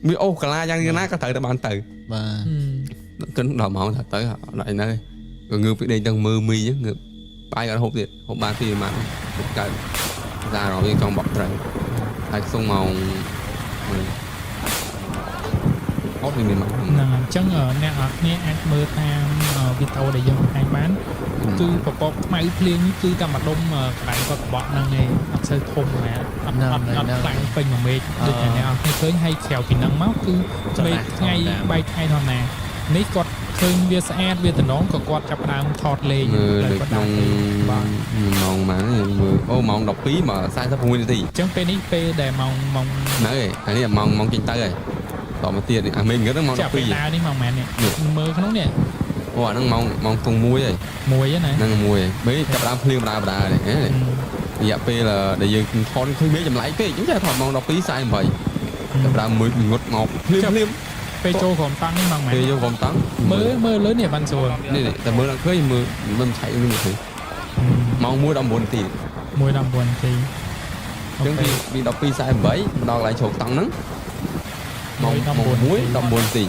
វាអូសកាឡាយ៉ាងណាក៏ត្រូវតែបានទៅ បាទ គិនដល់ម៉ោងថាទៅអត់អីនៅក៏ងើបពីដេកទៅមើលមីហ្នឹងងើបបាយអត់ហូបទៀតហូបបានពីប្រហែលហូបកើតតែអារម្មណ៍យើងចង់បក់ត្រូវហើយខ្សងម៉ោងអត់មានម៉ោង ហ្នឹងហើយអញ្ចឹងអ្នកនរគ្នាអាចមើលតាមវីដេអូដែលយើងបង្ហាញបានគឺពពកខ្មៅភ្លៀងនេះគឺតែម្ដុំកន្លែងគាត់កបក់ហ្នឹងឯងអត់សូវធំណាអត់អត់អត់ខ្លាំងពេញមួយមេឃដូចតែអ្នកនរគ្នាឃើញហើយក្រៅពីហ្នឹងមកគឺមេឃថ្ងៃបែកថ្ងៃធម្មតានេះគាត់ឃើញវាស្អាតវាតំណងក៏គាត់ចាប់ផ្ដើមថតលេង មើលនៅ គាត់ ក្នុង បាទ ម៉ោងម៉ានមើលអូម៉ោង12មក46នាទី អញ្ចឹងពេលនេះពេលដែលម៉ោងម៉ោង ហ្នឹងហើយអានេះម៉ោងម៉ោងចេញទៅហើយតមកទៀតអាមេងឹតហ្នឹងម៉ោង ចាប់ពេល 12 ដើរនេះម៉ោងប៉ុន្មាននេះមើលក្នុងនេះ អូអាហ្នឹងម៉ោងម៉ោងតុង1ហើយ មួយហ្នឹងណា ហ្នឹងមួយហើយមេចាប់ដើមភ្លៀងបដាបដានេះរយៈពេលដែលយើងថតឃើញមេចម្លែកពេកអញ្ចឹងថតម៉ោង12:48ចាប់ដើមមួយងត់មកភ្លាមភ្លាម ពេលចូលក្រុមតង់នេះម៉ោងប៉ុន្ ពេល មាន យកកំតង់ មើលមើលលើនេះបានស្រួល នេះតែមើលអត់ឃើញមើលមិនឆៃនឹងឃើញម៉ោង1:19នាទី 1:19នាទី អញ្ចឹងពីពី12:48ដល់កន្លែងជ្រកតង់ហ្នឹងម៉ោងម៉ោង1:19នាទី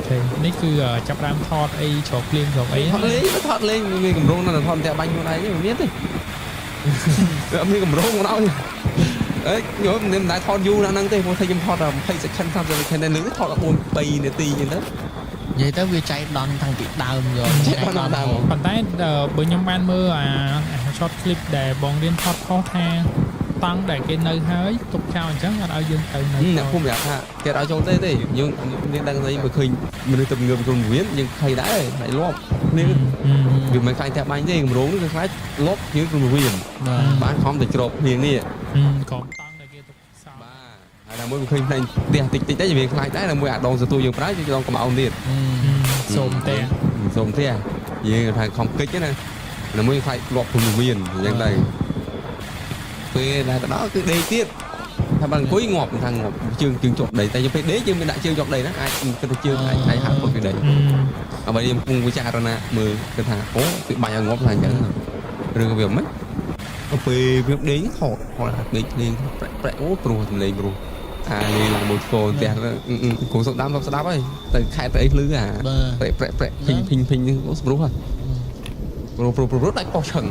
OK នេះគឺចាប់ដើមថតអីជ្រកភ្លៀងជ្រកអី ថតលេងថតលេងមានកម្រងនៅថតផ្ទះបាញ់ខ្លួនឯងមិនមានទេអត់មានកម្រងមកដល់អេខ្ញុំមិនដែរថតយូរណាស់ហ្នឹងទេព្រោះថាខ្ញុំថត20 second 30 second តែលើកនេះថតដល់4 3នាទីអញ្ចឹងទៅ និយាយទៅវាចៃដន្យតាំងពីដើមយក ចៃដន្យតាំងដើម ប៉ុន្តែបើខ្ញុំបានមើលអា short clip ដែលបងរៀនថតផុសថាតង់ដែលគេនៅហើយទុកចោលអញ្ចឹងអត់ឲ្យយើងទៅនៅ អ្នកភូមិប្រាប់ថាគេឲ្យចូលទេទេយើងយើងដឹងស្អីបើឃើញមនុស្សទៅងើបខ្លួនវៀនយើងភ័យដែរខ្លាចលាប់គ្នាវាមិនខ្លាចតែបាញ់ទេកម្រងនេះគឺខ្លាចលាប់ជាងខ្លួនវៀន បាទ បានខំតែជ្រកគ្នានេះ ក្រុមតង់ដែលគេទុកសោ បាទហើយដល់មួយវាឃើញផ្នែកផ្ទះតិចតិចដែរវាខ្លាចដែរដល់មួយអាដងសទូយើងប្រើយើងដងកម្អោនទៀត សូមទេ សូមផ្ទះយើងថាខំកិច្ចណាដល់មួយខ្លាចលាប់ខ្លួនវៀនអញ្ចឹងទៅពេលដែលទៅដល់គឺដេកទៀតថាបើអង្គុយងាប់ថាងាប់ជើងជើងជាប់ដីតែពេលដេកយើងមានដាក់ជើងជាប់ដីណាអាចគិតថាជើងអាចអាចហាក់ផុតពីដី អ្វីខ្ញុំកំពុងពិចារណាមើលគឺថាអូវាបាញ់ឲ្យងាប់ថាអញ្ចឹងឬក៏វាមិនទៅពេលវាដេកថតថតអាដេកភ្លេងប្រាក់ប្រាក់អូព្រោះសំលេងព្រោះអាលេងឡើងមួយស្គរផ្ទះគ្រូសុកដាំសុកស្ដាប់ហើយទៅខែទៅអីភ្លឺអា បាទ ប្រាក់ប្រាក់ប្រាក់ភីងភីងភីងអូស្ព្រោះហ่ะព្រោះព្រោះព្រោះដាច់ប៉ោះឆឹង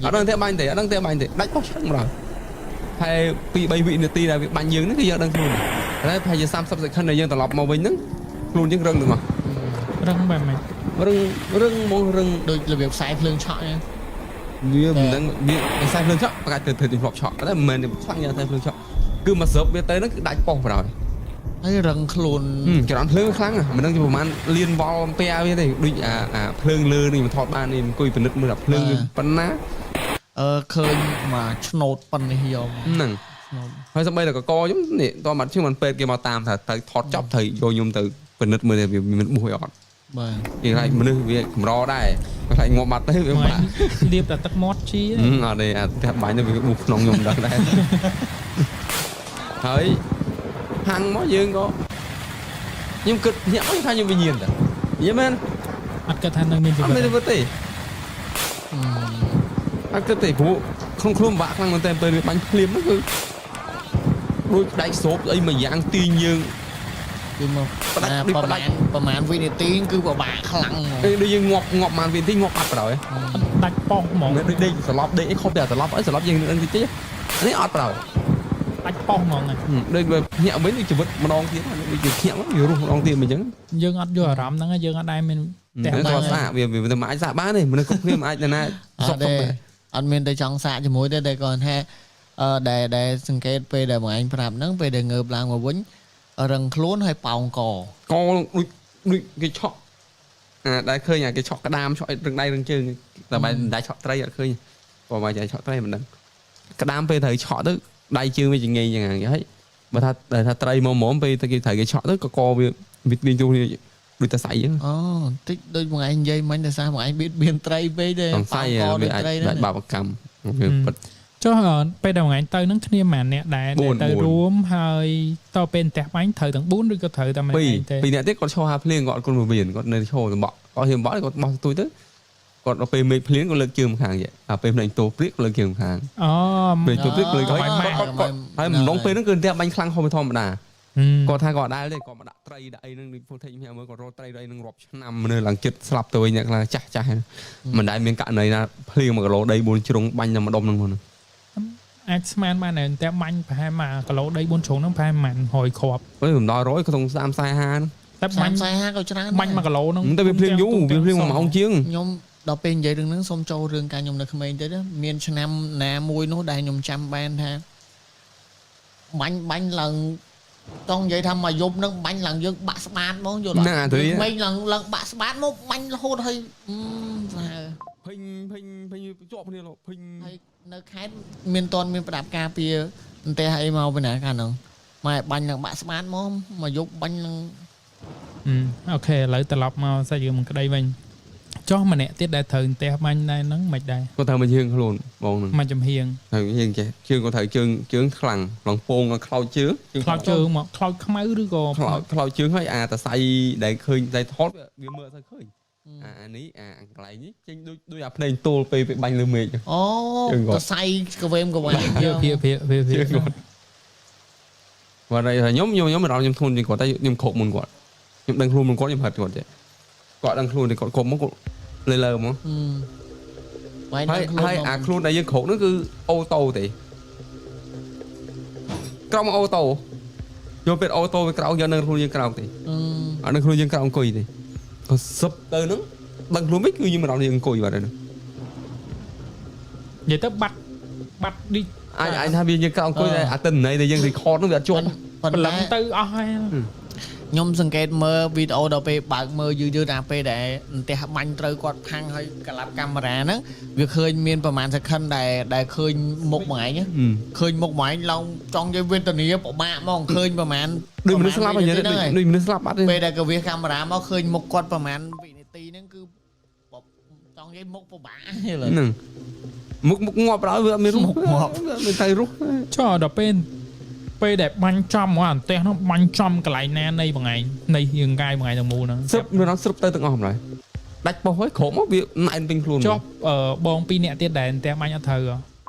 អត់ដឹងទេបាញ់ទេអត់ដឹងទេបាញ់ទេដាច់ប៉ោះឆឹងម្ដងហើយ2 3វិនាទីដែលវាបាញ់យើងហ្នឹងគឺយើងដឹងខ្លួនតែប្រហែលជា30 second ដែលយើងត្រឡប់មកវិញហ្នឹងខ្លួនយើងរឹងទាំងអស់ រឹងបែបម៉េច រឹងរឹងហ្មងរឹង ដូចរបៀបខ្សែភ្លើងឆក់ហ្នឹង វាមិនដឹងវាខ្សែភ្លើងឆក់ប្រកាសទៅធ្វើធ្លាប់ឆក់តែមិនមែនខ្លាំងយ៉ាងខ្សែភ្លើងឆក់គឺមកស្រុបវាទៅហ្នឹងគឺដាច់ប៉ុសបណ្ដោយ ហើយរឹងខ្លួន ចរន្តភ្លើងខ្លាំងមិនដឹងជាប្រហែលលៀនវល់អំពែវាទេដូចអាអាភ្លើងលើនេះមិនថតបាននេះអង្គុយពិនិត្យមើលអាភ្លើងវាប៉ុណ្ណា អឺឃើញមកឆ្នោតប៉ុណ្នេះយក ហ្នឹង ឆ្នោត ហើយសម្បីតែកកខ្ញុំនេះតមកជឿមិនពេទ្យគេមកតាមថាទៅថតចប់ត្រូវយកខ្ញុំទៅពិនិត្យមើលវាមានបួសអត់ បាទ គេខ្លាចមនុស្សវាកម្រដែរខ្លាចងាប់បាត់ទៅវាបាក់ លៀបតែទឹកមាត់ជា អត់ទេអាផ្ទះបាញ់ទៅវាប៊ូក្នុងខ្ញុំមិនដឹងដែរហើយហាំងមកយើងក៏ខ្ញុំគិតញាក់មកថាខ្ញុំវិញ្ញាណតានិយាយមែន អត់គិតថានឹងមានជី អត់ វិត មានជីវិតទេអត់គិតទេព្រោះក្នុងខ្លួនបាក់ខ្លាំងមែនតើពេលវាបាញ់ភ្លាមហ្នឹងគឺដូចដែកស្រូបអីមួយយ៉ាងទាញយើង គឺមក ផ្ដាច់ដូច ប្រ ផ្ដាច់ ហែលប្រហែលវិនាទីគឺពិបាកខ្លាំងហ្មង ដូចយើងងាប់ងាប់បានវាទីងាប់បាត់បណ្ដោយ ដាច់ប៉ុសហ្មង ដូចដេកសន្លប់ដេកអីខុសតែសន្លប់អីសន្លប់យើងនឹងតិចតិចនេះអត់បណ្ដោយ ដាច់ប៉ុសហ្មង ដូចវាភ្ញាក់វិញដូចជីវិតម្ដងទៀតដូចជាភ្ញាក់មកវារស់ម្ដងទៀតអញ្ចឹង យើងអត់យល់អារម្មណ៍ហ្នឹងយើងអត់ដែលមានផ្ទះ តែ បាញ់ គាត់សាកវាវាមិនអាចសាកបានទេមនុស្សគ្រប់គ្នាមិនអាចទៅណា អត់ទេ សុកសុក អត់មានតែចង់សាកជាមួយទេតែគាត់ថាអឺដែលដែលសង្កេតពេលដែលបងឯងប្រាប់ហ្នឹងពេលដែលងើបឡើងមកវិញរឹងខ្លួនហើយប៉ោងក កដូចដូចគេឆក់អាដែលឃើញអាគេឆក់ក្តាមឆក់អីរឹងដៃរឹងជើងតែបែរមិនដែរឆក់ត្រីអត់ឃើញបើមកចៃឆក់ត្រីមិនដឹងក្តាមពេលត្រូវឆក់ទៅដៃជើងវាចង្អេងយ៉ាងហ្នឹងហើយបើថាដែលថាត្រីមកហ្មងពេលទៅគេត្រូវគេឆក់ទៅកកវាវាទាញចូលគ្នាដូចតែសៃអញ្ចឹង អូតិចដូចបងឯងនិយាយមិញតែសារបងឯងបៀតបៀនត្រីពេកទេស ង្ស័យ ប៉ោងក វាអាច ដូចត្រីហ្នឹង ដាច់បាបកម្មវាពិត ចុះពេលដែលថ្ងៃទៅហ្នឹងគ្នាម៉ានអ្នកដែរ បួន ទៅរួមហើយតពេលផ្ទះបាញ់ត្រូវទាំង4ឬក៏ត្រូវតែម្នាក់ ពីរ ឯងទេ ពីរអ្នកទៀតគាត់ឈរហាភ្លៀងគាត់គុណពវៀនគាត់នៅឈរសម្បកគាត់ហ៊ានបកគាត់បោះទូចទៅ គាត់ដល់ពេលមេឃភ្លៀងក៏លើកជើងម្ខាងទៀតអាពេលភ្នែកតោព្រាកក៏លើកជើងម្ខាង អូ ពេលតោព្រាកលើកហើយគាត់គាត់ហើយម្ដងពេលហ្នឹងគឺផ្ទះបាញ់ខ្លាំងហុសពីធម្មតាគាត់ថាគាត់អត់ដែលទេគាត់មកដាក់ត្រីដាក់អីហ្នឹង footage ខ្ញុំមើលគាត់រកត្រីដាក់អីហ្នឹងរាប់ឆ្នាំនៅឡើងចិត្តស្លាប់ទៅវិញអ្នកខ្លះចាស់ចាស់មិនដែលមានករណីណាភ្លៀង1គីឡូដី4ជ្រុងបាញ់តែម្ដុំហ្នឹងហ្នឹង អាចស្មានបានតែបាញ់ប្រហែល1គីឡូដី4ជ្រុងហ្នឹងប្រហែលប្រហែល100គ្រាប់ អើមិនដល់100ក្នុង30 40 50ហ្នឹង តែបាញ់ 30 40 50ក៏ច្រើន បាញ់1គីឡូហ្នឹង តែវាភ្លៀងយូរវាភ្លៀង1ម៉ោងជាង ខ្ញុំដល់ពេលនិយាយរឿងហ្នឹងសូមចូលរឿងការខ្ញុំនៅក្មេងទៅមានឆ្នាំណាមួយនោះដែលខ្ញុំចាំបានថាបាញ់បាញ់ឡើងចង់និយាយថាមកយប់ហ្នឹងបាញ់ឡើងយើងបាក់ស្បាតហ្មងយល់អត់ក្មេងឡើងឡើងបាក់ស្បាតមកបាញ់រហូតហើយសាហាវ ភិញភិញភិញជាប់គ្នាលោកភិញ ហើយនៅខេត្តមានតន់មានប្រដាប់ការពារអន្ទះអីមកពីណាកាលហ្នឹងម៉ែបាញ់ឡើងបាក់ស្បាតមកមកយប់បាញ់ឡើង OK ឥឡូវត្រឡប់មកសាច់រឿងមិនក្តីវិញចោះម្នាក់ទៀតដែលត្រូវអន្ទះបាញ់ដែរហ្នឹងមិនដែរ គាត់ត្រូវមកជើងខ្លួនបងហ្នឹង មកចំហៀង ត្រូវជើងចេះជើងគាត់ត្រូវជើងជើងខ្លាំងឡងពងខ្លោចជើង ខ្លោចជើងមកខ្លោចខ្មៅឬក៏ ខ្លោចខ្លោចជើងហើយអាតសៃដែលឃើញតែថតវាមើលអត់សូវឃើញអានេះអាកន្លែងនេះចេញដូចដូចអាភ្នែកទោលពេលពេលបាញ់លើមេឃ អូតសៃកវេមកវ៉ា ភាភាភាភា ជើងគាត់បាទហើយខ្ញុំខ្ញុំខ្ញុំមិនដល់ខ្ញុំធ្ងន់ជាងគាត់តែខ្ញុំខកមុនគាត់ខ្ញុំដឹងខ្លួនមុនគាត់ខ្ញុំហិតគាត់ចេះគាត់ដឹងខ្លួនតែគាត់ខកមកគាត់លើលើហ្មងហើយហើយអាខ្លួនដែលយើងក្រោកនោះគឺ auto ទេក្រោម auto យកពេល auto វាក្រោកយកនឹងខ្លួនយើងក្រោកទេអត់នឹងខ្លួនយើងក្រោកអង្គុយទេក៏សឹបទៅហ្នឹងដឹងខ្លួនវិញគឺយើងមិនដល់យើងអង្គុយបាត់ហើយ និយាយទៅបាត់បាត់ឌី អាចអាចថាវាយើងក្រោកអង្គុយតែអាទិន្នន័យដែលយើង record នោះវាអត់ជាប់ ព្រលឹងទៅអស់ហើយ ខ្ញុំសង្កេតមើលវីដេអូដល់ពេលបើកមើលយឺតៗដល់ពេលដែលអន្ទះបាញ់ត្រូវគាត់ផាំងហើយកលាប់កាមេរ៉ាហ្នឹងវាឃើញមានប្រហែល second ដែលដែលឃើញមុខមួយឯងឃើញមុខមួយឯងឡើងចង់និយាយវេទនាពិបាកហ្មងឃើញប្រហែល ដូចមនុស្សស្លាប់អញ្ចឹងដូចមនុស្សស្លាប់បាត់ទេ ពេលដែលកវាកាមេរ៉ាមកឃើញមុខគាត់ប្រហែលវិនាទីហ្នឹងគឺចង់និយាយមុខពិបាក ហ្នឹងមុខមុខងាប់ដល់វាអត់មានមុខងាប់មានតែរុះ ចុះដល់ពេលពេលដែលបាញ់ចំហ្មងអន្ទះហ្នឹងបាញ់ចំកន្លែងណានៃបងឯងនៃរាងកាយបងឯងទាំងមូលហ្នឹង ស្រុបមានដល់ស្រុបទៅទាំងអស់ហ្មងហើយដាច់ប៉ុស្ហើយក្រោមមកវាណែនពេញខ្លួន ចុះបងពីរនាក់ទៀតដែលអន្ទះបាញ់អត់ត្រូវ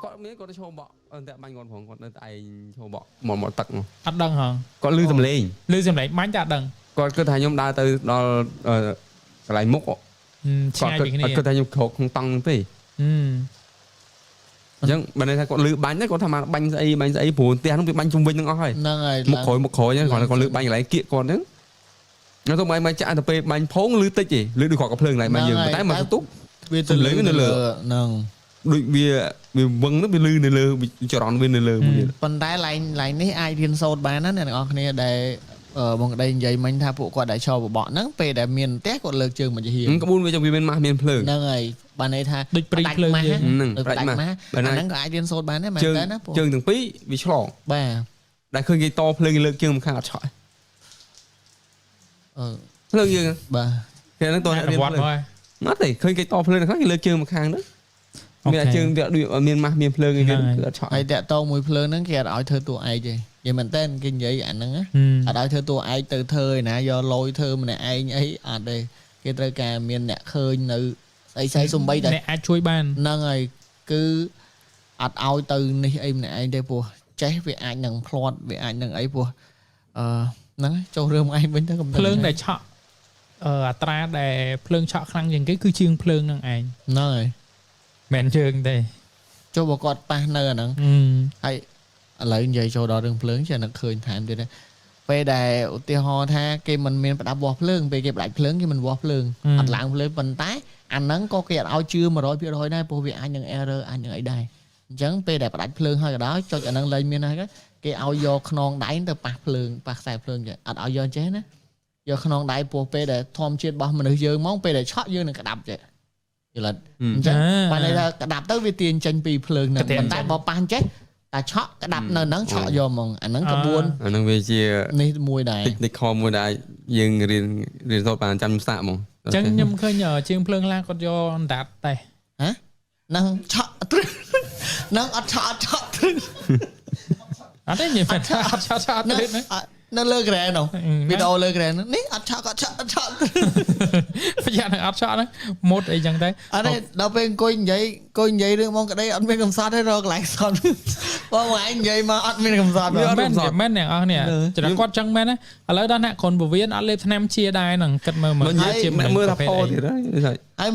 គាត់មានគាត់ទៅឈោបក់អន្ទះបាញ់គាត់ផងគាត់នៅតែឯងឈោបក់មកមកទឹក អត់ដឹងហ៎ គាត់លឺសំឡេង លឺសំឡេងបាញ់តែអត់ដឹង គាត់គិតថាខ្ញុំដើរទៅដល់កន្លែងមុខ ឆ្ងាយពីគ្នា គាត់គិតថាខ្ញុំក្រោកក្នុងតង់ហ្នឹងទេអញ្ចឹងបើន័យថាគាត់លឺបាញ់គាត់ថាមកបាញ់ស្អីបាញ់ស្អីព្រោះផ្ទះហ្នឹងវាបាញ់ជុំវិញហ្នឹងអស់ហើយ ហ្នឹងហើយ មុខក្រោយមុខក្រោយហ្នឹងគាត់គាត់លឺបាញ់កន្លែងគៀកគាត់ហ្នឹងនៅទៅមកចាក់ទៅពេលបាញ់ផងលឺតិចទេលឺដូចគាត់កំភ្លើងកន្លែងបាញ់យើងតែមកទៅទុក វាទៅលើហ្នឹង ដូចវាវាវឹងហ្នឹងវាលឺនៅលើចរន្តវានៅលើមួយទៀត ប៉ុន្តែឡែងឡែងនេះអាចរៀនសូត្របានណាអ្នកទាំងអស់គ្នាដែលបងក្តីនិយាយមិញថាពួកគាត់ដែលឈរបបក់ហ្នឹងពេលដែលមានផ្ទះគាត់លើកជើងមកជាហៀង ក្បួនវាចឹងវាមានម៉ាស់មានភ្លើង ហ្នឹងហើយបានន័យថា ដូចព្រីភ្លើងយើង ហ្នឹង ដូច ប្រាច់ម៉ាស់ ផ្ដាច់ម៉ាស់អាហ្នឹងក៏អាចរៀនសូត្របានដែរមែន ជើង តើណាពួក ជើងទាំងពីរវាឆ្លង បាទ ដែលឃើញគេតភ្លើងគេលើកជើងមកខាងអត់ឆក់ អឺ ភ្លើងយើង បាទ គេហ្នឹងតអ្នករៀន វត្ត ភ្លើង មក អត់ទេឃើញគេតភ្លើងនៅខាងគេលើកជើងមកខាងហ្នឹងមានតែជើងវាដូចមានម៉ាស់មានភ្លើងអីវាគឺអត់ឆក់ ហើយតាក់តងមួយភ្លើងហ្នឹងគេអត់ឲ្យធ្វើតួឯងទេនិយាយមែនតើគេនិយាយអាហ្នឹងណាអត់ឲ្យធ្វើតួឯងទៅធ្វើឯណាយកលយធ្វើម្នាក់ឯងអីអត់ទេគេត្រូវការមានអ្នកឃើញនៅស្អីស្អីសំបីតែ អ្នកអាចជួយបាន ហ្នឹងហើយគឺអត់ឲ្យទៅនេះអីម្នាក់ឯងទេព្រោះចេះវាអាចនឹងភ្លាត់វាអាចនឹងអីព្រោះអឺហ្នឹងហើយចូលរឿងឯងវិញទៅកុំទៅ ភ្លើងដែលឆក់អត្រាដែលភ្លើងឆក់ខ្លាំងជាងគេគឺជាងភ្លើងហ្នឹងឯង ហ្នឹងហើយ មិនជើងទេ ចូលបើគាត់ប៉ះនៅអាហ្នឹងហើយឥឡូវនិយាយចូលដល់រឿងភ្លើងចេះនឹកឃើញថែមទៀតដែរពេលដែលឧទាហរណ៍ថាគេមិនមានប្រដាប់វាស់ភ្លើងពេលគេផ្ដាច់ភ្លើងគេមិនវាស់ភ្លើងអត់ឡើងភ្លើងប៉ុន្តែអាហ្នឹងក៏គេអត់ឲ្យជឿ100%ដែរព្រោះវាអាចនឹង error អាចនឹងអីដែរអញ្ចឹងពេលដែលផ្ដាច់ភ្លើងហើយក៏ដោយចុចអាហ្នឹងលែងមានហើយគេឲ្យយកខ្នងដៃទៅប៉ះភ្លើងប៉ះខ្សែភ្លើងចេះអត់ឲ្យយកចេះណាយកខ្នងដៃព្រោះពេលដែលធម្មជាតិរបស់មនុស្សយើងហ្មងពេលដែលឆក់យើងនឹងក្តាប់ចេះយល់អត់អញ្ចឹងបានន័យថាក្តាប់ទៅវាទាញចេញពីភ្លើងហ្នឹងប៉ុន្តែបើប៉ះចេះតែឆក់ក្តាប់នៅហ្នឹងឆក់យកហ្មងអាហ្នឹងក្បួន អាហ្នឹងវាជា នេះមួយដែរ technical មួយដែលយើងរៀនរៀនសូត្របានចាំសាកហ្មង អញ្ចឹងខ្ញុំឃើញជាងភ្លើងឡាគាត់យកអណ្ដាតតែ ហ្នឹងឆក់ទ្រឹហ្នឹងអត់ឆក់អត់ឆក់ទ្រឹ អត់ទេនិយាយមែនអត់ឆក់ឆក់អត់ទេណា នៅលើក្រែនោះវីដេអូលើក្រែនោះនេះអត់ឆក់អត់ឆក់អត់ឆក់ ប្រយ័ត្ននឹងអត់ឆក់ហ្នឹងមុតអីចឹងទៅ អត់ទេដល់ពេលអង្គុយនិយាយអង្គុយនិយាយរឿងបងក្តីអត់មានកំសត់ទេរកកន្លែងសត់បងឯងនិយាយមកអត់មានកំសត់ មែនមែនអ្នកអស់នេះច្រកគាត់ចឹងមែនណាឥឡូវដល់អ្នកគ្រុនពវៀនអត់លេបថ្នាំជាដែរហ្នឹងគិតមើលមើល និយាយ ជា មើលថា ប្រភេទអី ពោទៀតហើយ ហើយ